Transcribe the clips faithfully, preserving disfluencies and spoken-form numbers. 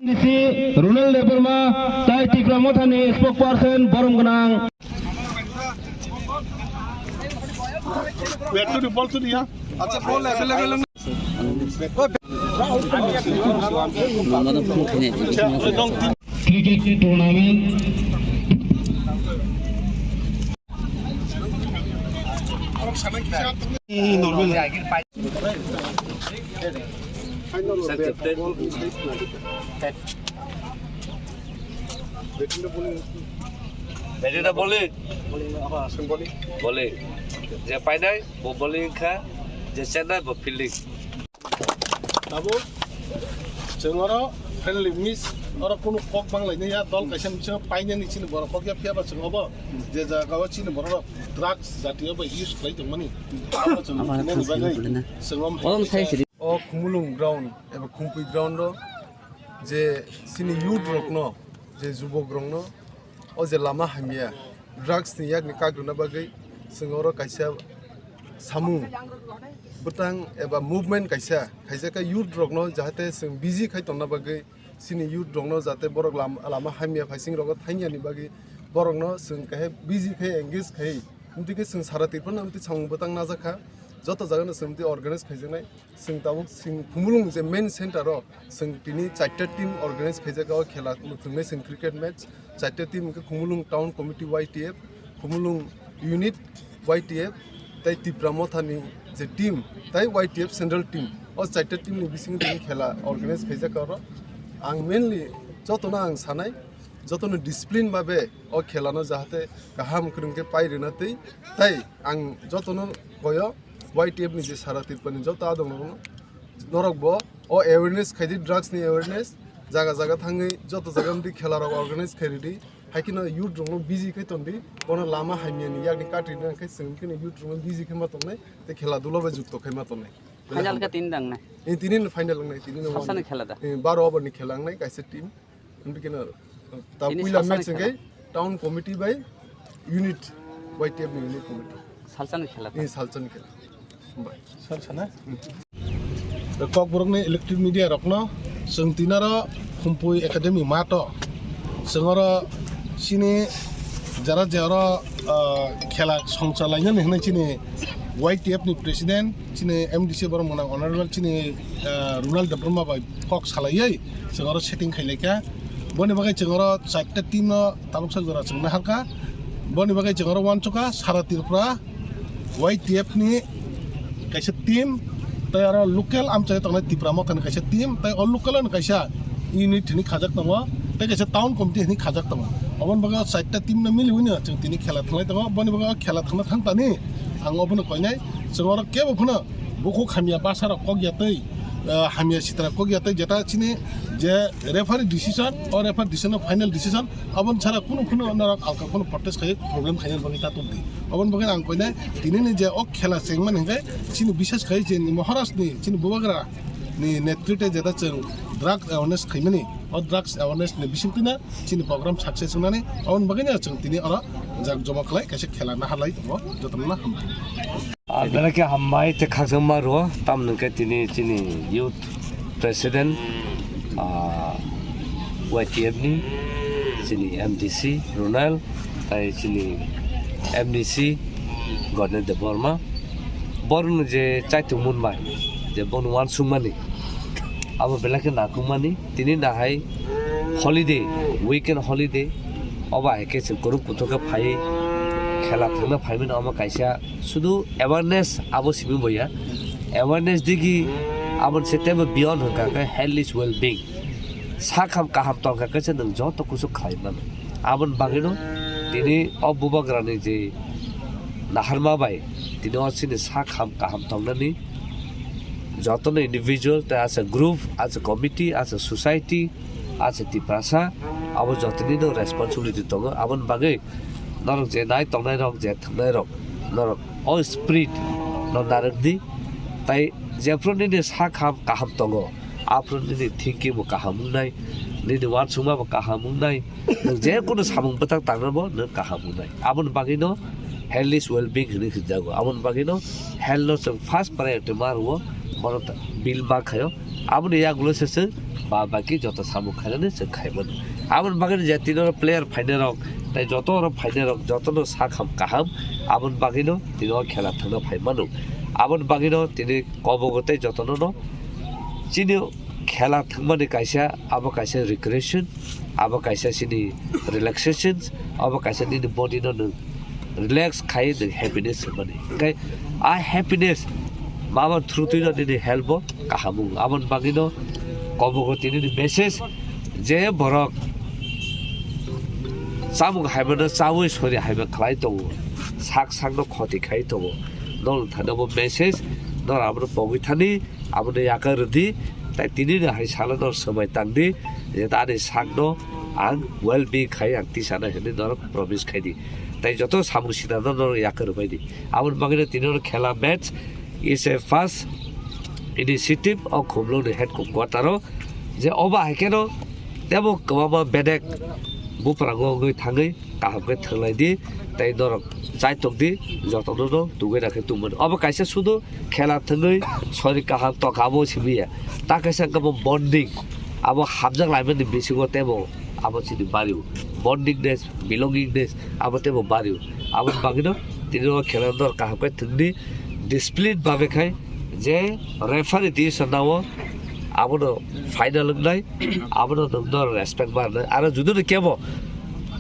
M D C Ronald Debbarma, tai Tipra Mothani spokesperson borom gwnang. Wait to the ball to the, yeah. Acha, ball available. Cricket tournament. Batting da bowling. Bowling. Je painai bo bowling kha, je chennai bo fielding. Tabuk chwng oro friendly match, oro kunu kok bang lainai ya, dol kaisa ni bisingo painani chini borok kok ya, phiya ba chwng obo je jaga o chini borok rok drugs jatiyo bai use khlai tongmani. Abo chwng nini bagwi chwng o. O Khumulwng ground eba Khumpui ground o je chini youth rokno, je jubok rokno o je lama hamya, drugs ni yakni kak rwna bagwi chwng oro kaisa samung bwtang eba movement kaisa khaijak kha youth rokno, jahate chwng busy khai tongna bagwi, chini youth rokno jate borok lam-, lama hamya phaising rogo thangya ni bagwi borokno chwng kahai busy khai engage khai, amtwi khe chwng sara Tripura no amtwi samung bwtang najak kha, joto jaga no chwng amtwi organize khaijaknai. Chwng tabuk chwng Khumulwng je main center o chwng tini charta team organize khaijak o khela, mwthangwi chwng cricket match. Charta team hwnkhe Khumulwng Town Committee Y T F, Khumulwng Unit Y T F, tei Tipra Mothani je team, tei Y T F Central team. O charta team ni bisingo tini khela organize khaijak oro. Ang mainly jotono ang sanai, jotono discipline babe o khela no jahate kaham kwrwng khe pai rwna twi, tei ang jotono koyo Y T F ni je sara Tripura ni joto adong rokno, norok bo o awareness khaidi, drugs ni awareness, jaga jaga thangwi joto jaga amtwi khela rok organize khai rwdi, hai kheno youth rokno busy khai tondi, bono lama hamya ni yakni kati rwna khe chwng kheno youth rokno busy khai ma tongnai, tei khela dula bai jukto khai ma tongnai. Final khe tini dang nai? Eh, tini no final wngnai, tini no. Salsa ni khela da? Eh, baro over ni khela wngnai kaisa team. Hwnwi kheno, ta puila match hwnkhe town committee bai unit, Y T F ni unit committee. Salsa ni khela ta? Eh, salsa ni khela. Bai. Salsa na? Kokborok ni electric media rokno chwng tinaro Khumpui Academy mato. Chwng oro chini jara je oro, ah, khela songcha lainani hwnwi chini Y T F ni president, chini M D C borok mwnang honorable chini, ah, Ronald Debbarma bai kok salaiwi chwng oro setting khai laikha. Boni bagwi chwng oro charta team no tabuksa jora chwng naharkha. Boni bagwi chwng oro uansukha sara Tripura Y T F ni kaisa team, tei oro local amchai tongnai Tipra Motha ni kaisa team, tei o local ni kaisa unit hwnwi khajak tongo, tei kaisa town committee hwnwi khajak tongo. Oboni bagwi o charta team no miliwi no chwng tini khela thanglai tongo. Boni bagwi o khela thangna thangtani ang obono koinai, chwng oro kebo phano bukhuk hamya bwsa rok kok ya tei, ah, hamya sitra kok ya tei jeta chini je referee decision, o referee decision o final decision, aboni sara kunu phano norok alka phano protest khai problem khaina bagwi ta tubdi. Aboni bagwi ang koinai tini ni je o khela chengmani hwnkhe chini bishes khai je Maharaj ni chini bubagra ni netritwe jeta chwng drug awareness khaimani, o drugs awareness ni bisingtwino chini program success wngnani, aboni bagwino chwng tini oro jak joma khlai kaisa khela naharlai tongo, jotono hambai. Ah, belai khe hambai tei khakchangma rwo, tamoni hwnkhe tini chini youth president, ah, Y T F ni chini M D C Ronald, tai chini M D C Gordon Debbarma, borokno je chaitung mun bai, je bono uansukmani, abo belai khe nangkukmani. Tini nahai holiday, weekend holiday, obo hai khe chwng kwrwng kuthuk khe phaiwi khela thangna phaimani, omo kaisa sudu awareness abo simi boya. Awareness digi aboni se teibo beyond hwnkha khe health is well being. Sak ham kaham tongkha khe se nwng joto kusu khlai mano. Aboni bagwino tini o bubagrani je naharma bai tini o chini sak ham kaham tongnani jotono individual tei as a group, as a committee, as a society, as a Tiprasa, abo jotonino responsibility tongo. Aboni bagwi norok je nai tongnai rok, je thwngnai rok, norok o spirit no narwk di. Tai jephru nini sak ham kaham tongo, aphru nini thinking bo kaham wngnai, nini uansukma bo kaham wngnai, nwng je kunu samung bwtang tangnabo nwng kaham wngnai. Aboni bagwino health is well being hwnwi hwnjago. Aboni bagwino health no chwng first priority ma rwo, Borok ta-, bil ma khaio. Aboni yagulo se chwng ba baki joto samung khainani chwng khaimano. Aboni bagwi je tini oro player phainai rok, tei joto oro phainai rok, jotono sak ham kaham. Aboni bagwino tini o khela thwngna phai mano. Aboni bagwino tini kobogo tei jotono no chini khela thwngmani kaisa, abo kaisa recreation, abo kaisa chini relaxation, abo kaisa nini body no nwng relax khai nwng happiness rwmani. Hwnkhe a happiness mama through twi no nini health bo kaham wngo. Aboni bagwi no kobogo tini ni message je borok chamung hai mano chaui sori hai man khlai tongo, sak sak no khoti khai tongo. Nong thani bo message nor abo no pogwi thani. Aboni yakar rwdi, tai tini no hai salo no swmai tangdi, je ani sak no ang well being khai ang tisana hinwi norok promise khai di. Tai joto samung sina no norok yakar rwbai di. Aboni bagwi no tini no khela match is a first initiative o Khumlung ni head quarter o, je oba hai khe no tebo kwbangma bedek buprango wngwi thangwi kaham khe thwnglai di, tei norok chaitok di, jotono no tugwi rakhe tongmani. Obo kaisa sudu khela thwngwi sori kaham tokha abo simi ya. Ta kaisa wngkha bo bonding, abo hamjak laimani bisingo tebo abo chini bario. Bondingness, belongingness abo tebo bario. Aboni bagwino tini o khela norok kaham khe thwngdi, discipline babe khai je referee decision nao abono final wngnai, abono nwng no respect ma rwnai. Aro judino kebo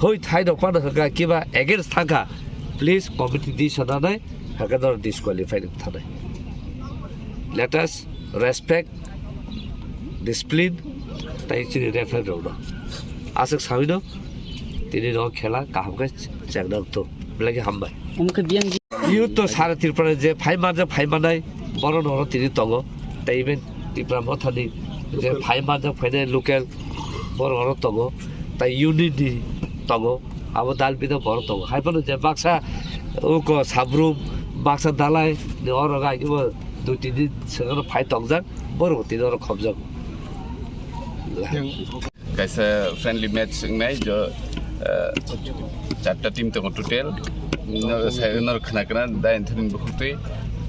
hoi thai rok phano hwnkha kiba against thangkha, please committee decision nanai, hwnkhe no disqualify wng thanai. Let us respect discipline tai chini referee rok no. Aswk sawi no tini no khela kaham khe chengna wngthung. Belai khe hambai. Omo khe biyang. Youth to sara Tripura je phai manjak phai manai, borok no oro tini tongo. Tai even Tipra Mothani je phai manjak phainai local borok oro tongo. Tai unit ni tongo. Abo dal bidal borok tongo. Hai phano je baksa uko Sabrum, baksa Dalai ni oro gai bo dui tin din swkang phai tongjak. Borok tini oro khobjago. Kaisa friendly match wngnai, jo, eh, charta team tongo total. No, sai, no, khna khna, da, enthani bukhuk twi.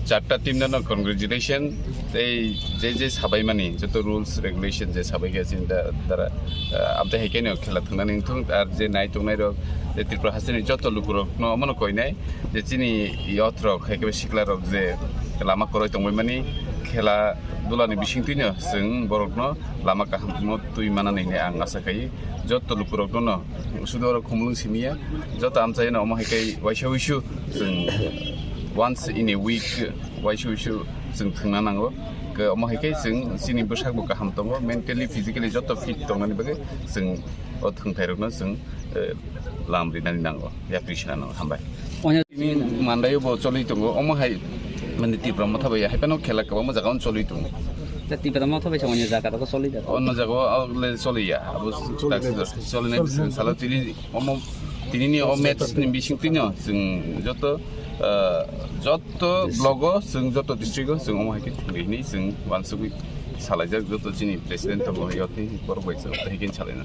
Charta team no, no, congratulation. Tei je, je sabai mani, joto rules, regulation je sabai khe chini da, dara, eh, amte hai khe no khela thwngna nang thung, ar je nai tongnai rok, je Tripura hasteni joto lukurok no, omono koinai, je chini youth rok, hai khe sikla rok je lama kwrwi tongbai mani, khela dula ni bising twi no, chwng borok no, lama kaham no twi manani hinwi ang asa khai. Joto lukurok no, no, sudu oro Khumlung simi ya, joto amchai no omo hai kai waisa wisu chwng once in a week waisa wisu chwng thwngna nango. Ke omo hai kai chwng chini bwsak bo kaham tongo, mentally, physically joto fit tongmani bagwi chwng o thwngthai rok no chwng, eh, lam rinani nango, yapri sina nango. Hambai. Onya Tini mandai bo choli tongo, omo hai mani Tipra Motha bai hai phano khela kwbangma jaga o choli tongo. Ta Tipra Motha bai sa onya jaga rogo choli da. Ono jaga o le choli ya, abo tak choli nai bising salo tini omo tini ni o match ni bising tino chwng joto, ah, joto block o chwng joto district o chwng omo hai khe thwngwi hinwi chwng uansugwi salaijak joto chini president tongo yotni borok bai chwng hai khe salaina.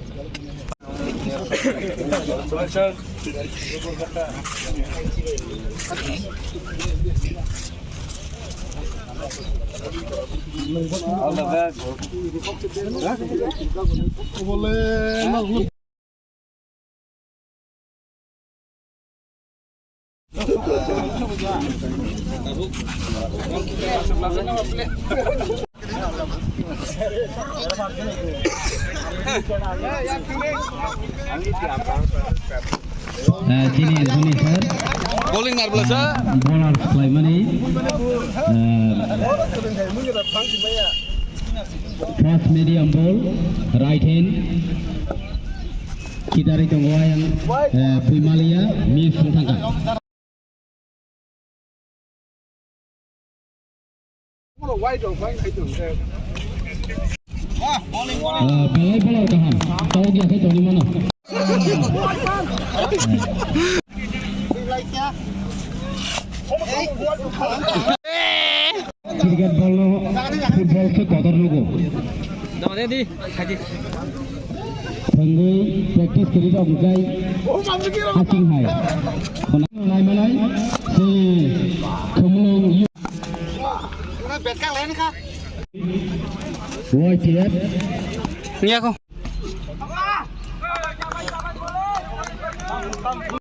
Eh, chini, chini, sir. Bowling narbla sa? Bowler khlaimani, eh, fast medium ball, right hand. Kidarwi tongo ayang, eh, Puimalia, miss wng thangkha. Ah, belai belai kaham. Tawag ya khe tongwi mano. Cricket ball no football khe kotor nugo. Thangwi practice kwrwi rok hwnkhe haching hai. Khuna nai manai se Khumlung. Una betkang lain kha. Y T F. Ngiya ko.